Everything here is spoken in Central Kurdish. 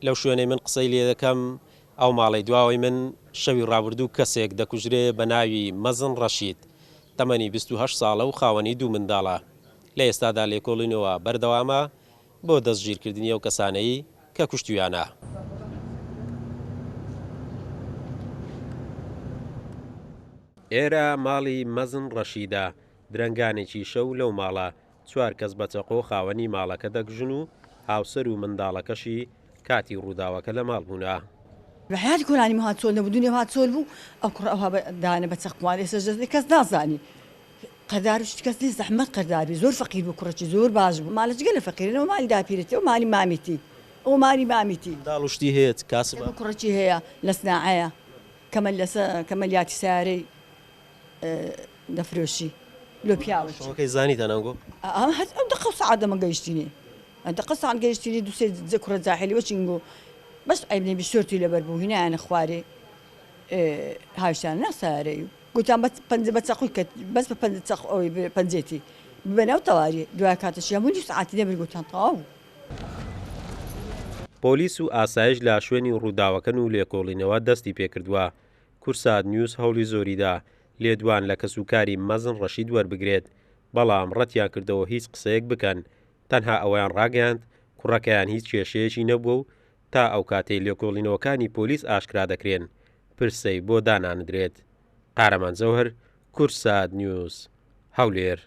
لەو شوێنەی من قسەی لێ دەکەم، ئەو ماڵەی دواوەی من، شەوی ڕابردوو کەسێک دەکوژرێ بە ناوی مەزن ڕەشید، تەمەنی 28 ساڵە و خاوەنی دوو منداڵە. لە ئێستادا لێکۆڵینەوە بەردەوامە بۆ دەستگیرکردنی ئەو کەسانەی کە کوشتویانە. ئێرە ماڵی مەزن ڕەشیدە، درەنگانێکی شەو لەو ماڵە چوار کەس بە چەقۆ خاوەنی ماڵەکە دەکوژن و هاوسەر و منداڵەکەشی کاتی ڕووداوەکە لە ماڵ بوونە. بە حەیاتی کۆلانی مە هات چۆل نەبوو دونیا هات چۆل بوو ئەو کوڕە ئەوها بە دانە بە چەقوان ئێستا ژەزنی کەس نازانی قەردار و شتی کەس نیە زەحمەت قەردار بی زۆر فەقیر بوو کوڕەکی زۆر باش بوو مالە جگە لە فەقیرە ئەوە مالی داپیرەتی ئەوە مالی مامیتی ئەوە مالی مامیتی. منداڵ و شتی هەیە چ کاسبە؟ کوڕەکی هەیە لە سناعەیە کەمەل لەسە کەمەلیاتی سەیارەی دەفرۆشی لۆ پیاوەکی. شەوەکەی زانیتان ئەنگۆ؟ ئەم هەر ئەو دەقە و سەعات دەمە گەیشتینێ دەقە سەعات گەیشتینێ دوو سێ کوڕە جاحێلی وەچینگۆ بەس عەیب نەبی شۆرتی لەبەر بوو هینایانە خوارێ هاویشتیانە ناو سەیارەی و گوتیان بە پەنجە بە چەقوی کە بەس بە پەنجە چەق ئەوەی پەنجێتی ببە ناو تەواری دوای کاتەشی هەموو نیو سەعاتی نەبرد گوتیان تەواو بوو. پۆلیس و ئاسایش لە شوێنی ڕووداوەکەن و لێکۆڵینەوە دەستی پێکردووە. کوردسات نیوز هەوڵی زۆریدا لێدوان لە کەسوکاری مەزن ڕەشید وەربگرێت، بەڵام ڕەتیانکردەوە هیچ قسەیەک بکەن، تەنها ئەوەیان ڕاگەیاند کوڕەکەیان هیچ کێشەیەکی نەبووە و تا ئەوکاتەی لێکۆڵینەوەکانی پۆلیس ئاشکرا دەکرێن پرسەی بۆ داناندرێت. قارەمان جەوهەر، کوردسات نیوز، هەولێر.